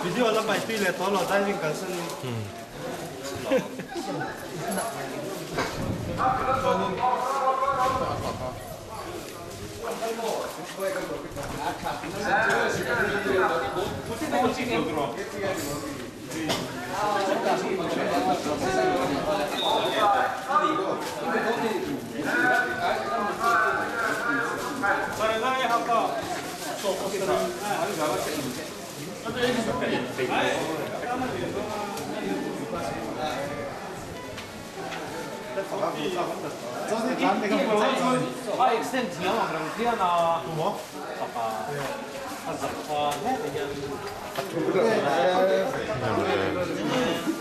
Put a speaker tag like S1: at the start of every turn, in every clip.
S1: Video la mai tui leh tawh lo diving kalsan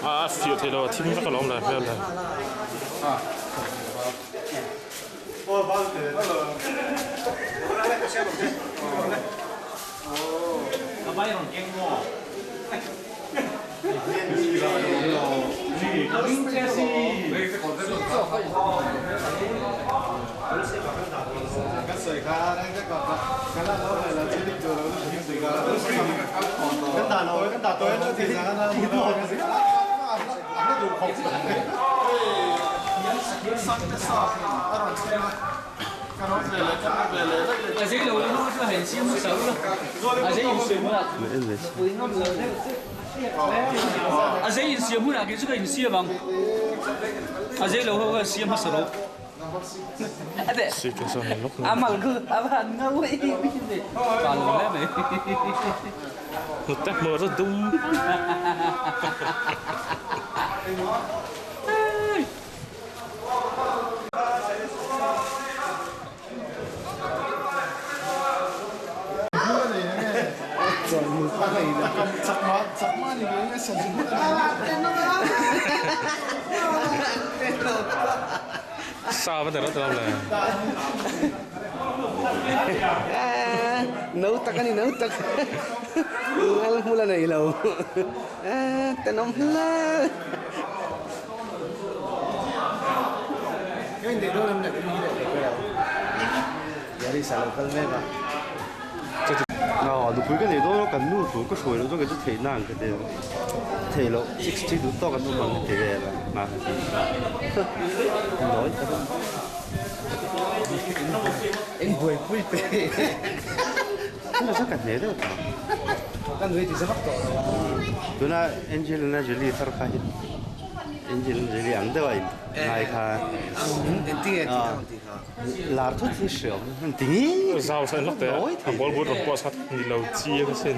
S2: A fiah thei lo a thim vek alawm le hmel le.
S3: A zei insiam hunah kei chu ka insiam ang. A zei lo ho kha siam hmasa rawh.
S2: Hnute hmur chu dum. Sa va rawt lo le.
S4: No tak ani no tak. Ngal hmul a nei lo. Tenawm hle.
S1: Nupui ka nei dawn a kan nu tur ka hruai loh chuan kei chu theih nan ka ti theih loh 60 duh tawk an awm ang ka ti vel a hma ka ti nawi tak a
S4: Eng buaipui te
S1: Tuna chuan ka hne deuh tawh
S4: Ka nui ti za vak tawh lo a
S1: Tuna Angelina Jolie thar kha hi Angelina Jolie ang deuh a in ngai kha Lar thut hi hriam an ti ngei.
S2: Zau sain lawk teh a ball but rawn pawh sat ni lo chi a sin.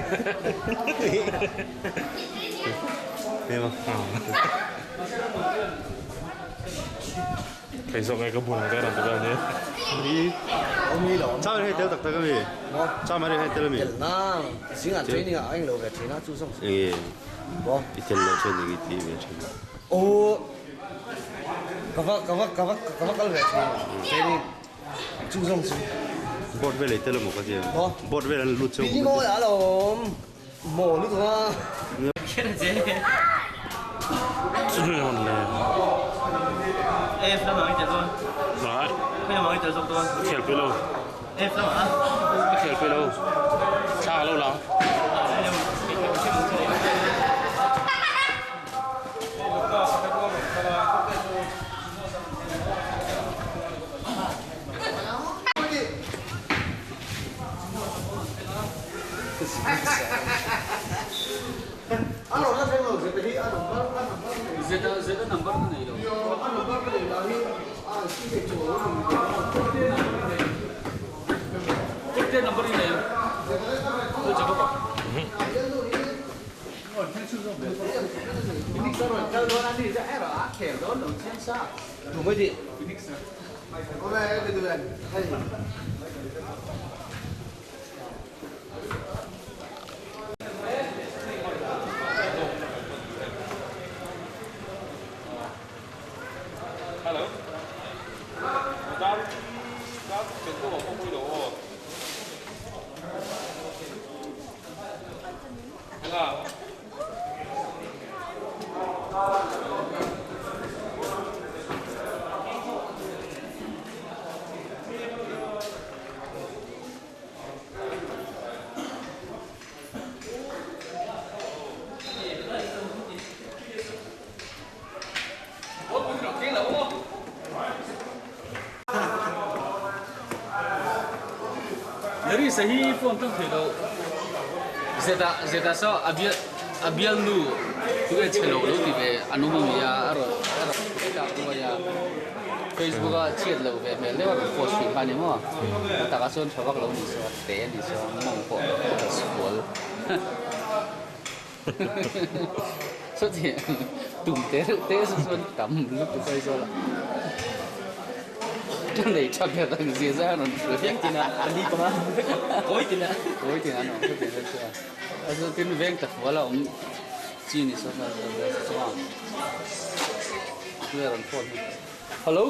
S2: Kei zawk nge ka bun ang te rawn ti vel ni.
S1: Chau hei tel tak tak ami? Chau mari hei tel ami?
S4: Tel na zingah training ah a englo ve thin a chu zawng.
S1: Enge i tel loh chuan enge i tih ve thin?
S4: Aw Ka va ka va ka va ka va kal ve thin training chu zawng chu.
S1: Board vel ei tel emaw ka tia.
S4: Maw?
S1: Board vel an lut cheu
S4: Pini mawi a lawm. Maw lutuk a.
S2: Khel pui lo. Khel pui lo. Thla ka lo lang.
S3: Larissa hi phone tlang thei lo. Zeta Zeta saw a bial a bialnu tunge chhe lo lo ti ve an awm ami a a rawn a rawn tlak duai a Facebook a chhiat loh ve hmel deuh a rawn post thin kha a ni maw a takah chuan tha vak lo ni saw te a ni saw mawng pawh a sual Sawti tum te reuh te chu chuan tam lutuk a Aizawl ah ka nei tha ber ang zia zia a rawn hruai vek tin a
S5: pali panga kawi tin a
S3: kawi tin an awm khawp in chuan a chu tin veng ta fual a awm chi ni saw chuan a rawn phone hi hello.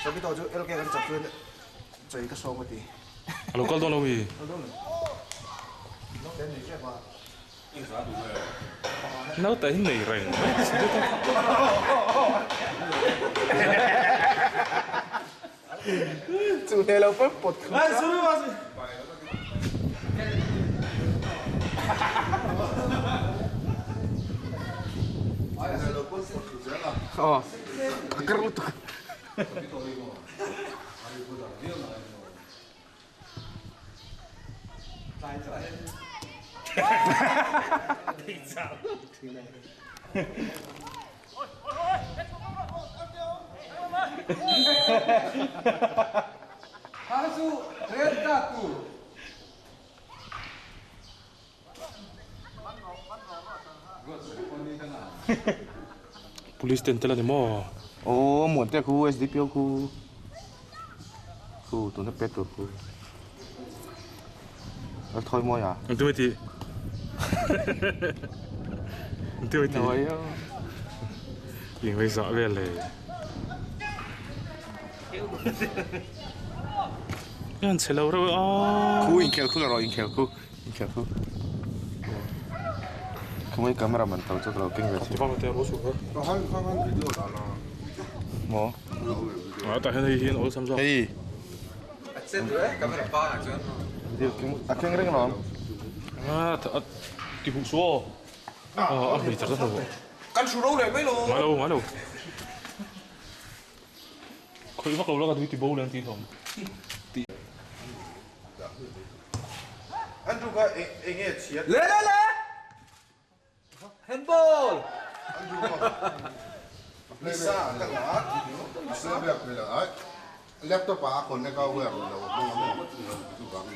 S4: Sabito chu LK kan chak chuan chei ka sawm a ti.
S2: A lo kal dawn lo mi?
S4: Kal dawn lo. Naute an nei tep a.
S2: Naute hi nei reng mai
S4: Chu hle lo pawn pawt thlu cha. Aw ka kar lutuk.
S2: Police ten tel a ni maw?
S4: Aw Muante khu SDPO khu khu tuna petrol khu a thawi mawi a.
S2: An ti mai tih an ti mai tih eng mai zah vel le. An chhe lo reuh e aw.
S4: Khu inkhel khu la rawh inkhel khu inkhel khu. Khawngaih camera man to chu ka lo keng ve
S2: thin.
S4: Maw?
S2: A tah hian hei hi an awlsam zawk.
S4: Hei. Video keng a keng reng lo ang.
S2: À, ti hụ số. Ờ, ăn mì thật rất là
S6: Căn số đâu này mấy lô.
S2: Ngay đâu, ngay đâu. Khơi bắt đầu là cái ti bầu lên ti thòng.
S6: Anh chú cái anh nghe chết.
S5: Lên lên lên. Handball.
S6: Lisa, các bạn.
S7: Sẽ việc này là ấy. Laptop à còn cái cao việc là không có chú gắng.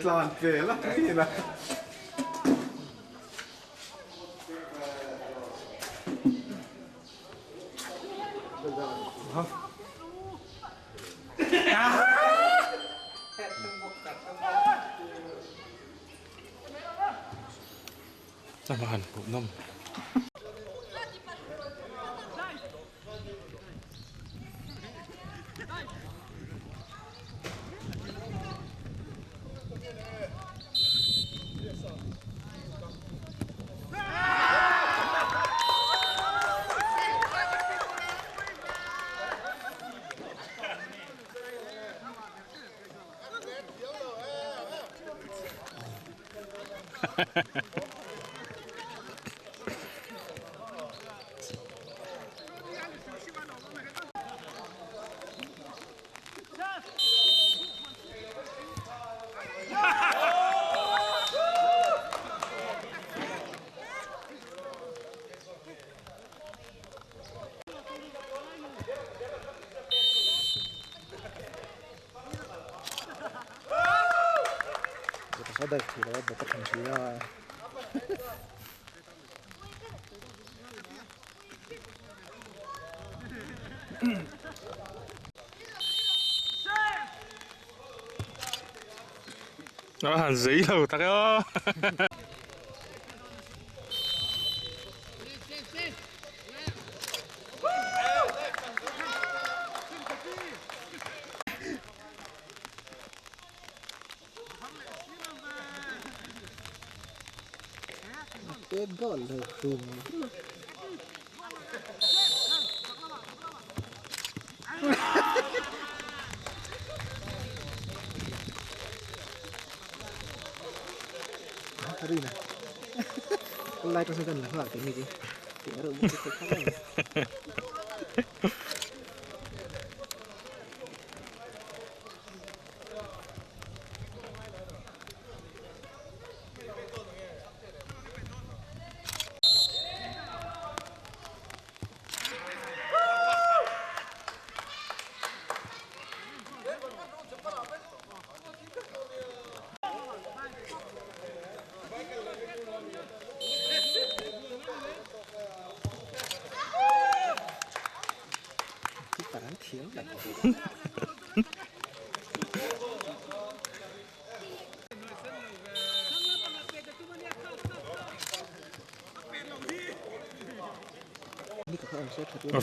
S6: Lan về lắm cái này.
S2: Năm hẳn bộ năm. Nó hàng giấy đâu ta cái.
S4: Like trong sân là cái gì thì ở một cái khác này.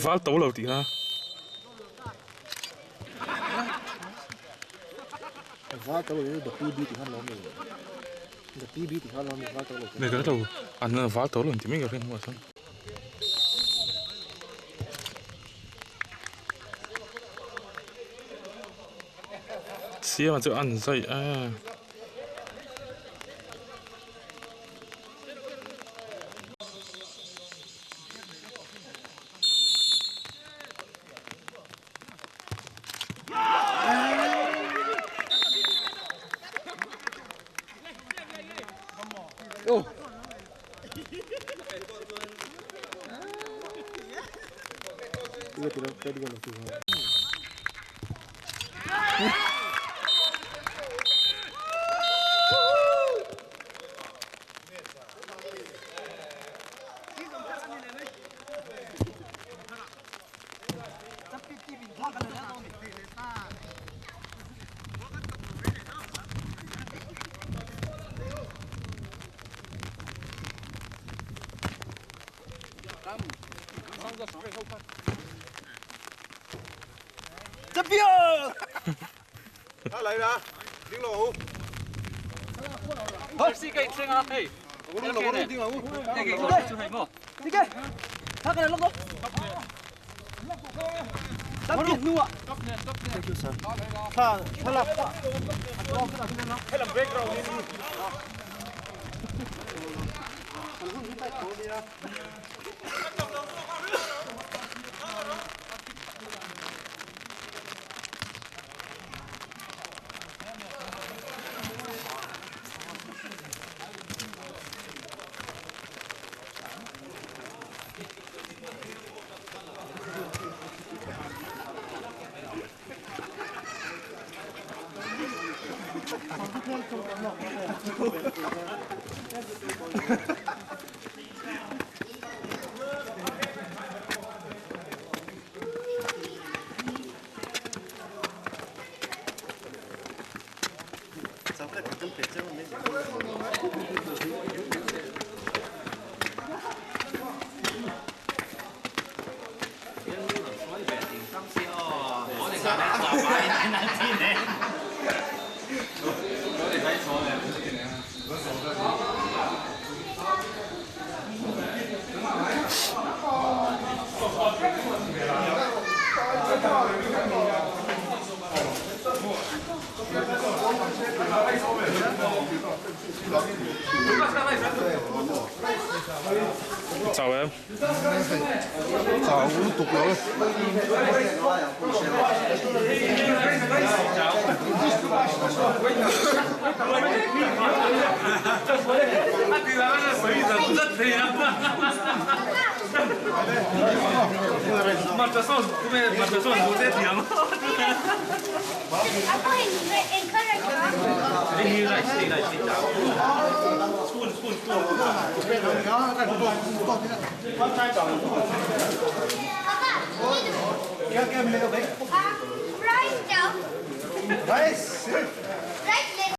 S2: Val tấu đầu tí ha.
S4: Val tấu đầu the PB thì hắn lo mình. The PB thì hắn lo mình val tấu đầu.
S2: Này cái đầu ăn val tấu lần thì mình gặp không mà sao? Xia mà tự ăn dậy à.
S4: Ô.
S5: 这边。
S6: 他来了，顶楼。
S5: 好，四个清啊，嘿。
S6: 我弄我弄顶楼。
S5: 那个我出去么？
S8: 你看，他给他弄个。咱们弄啊。
S1: Thank you, sir. 他他拉他。
S2: 就咧。
S7: 就獨有咧。
S9: Rice.
S7: Rice.
S9: Rice.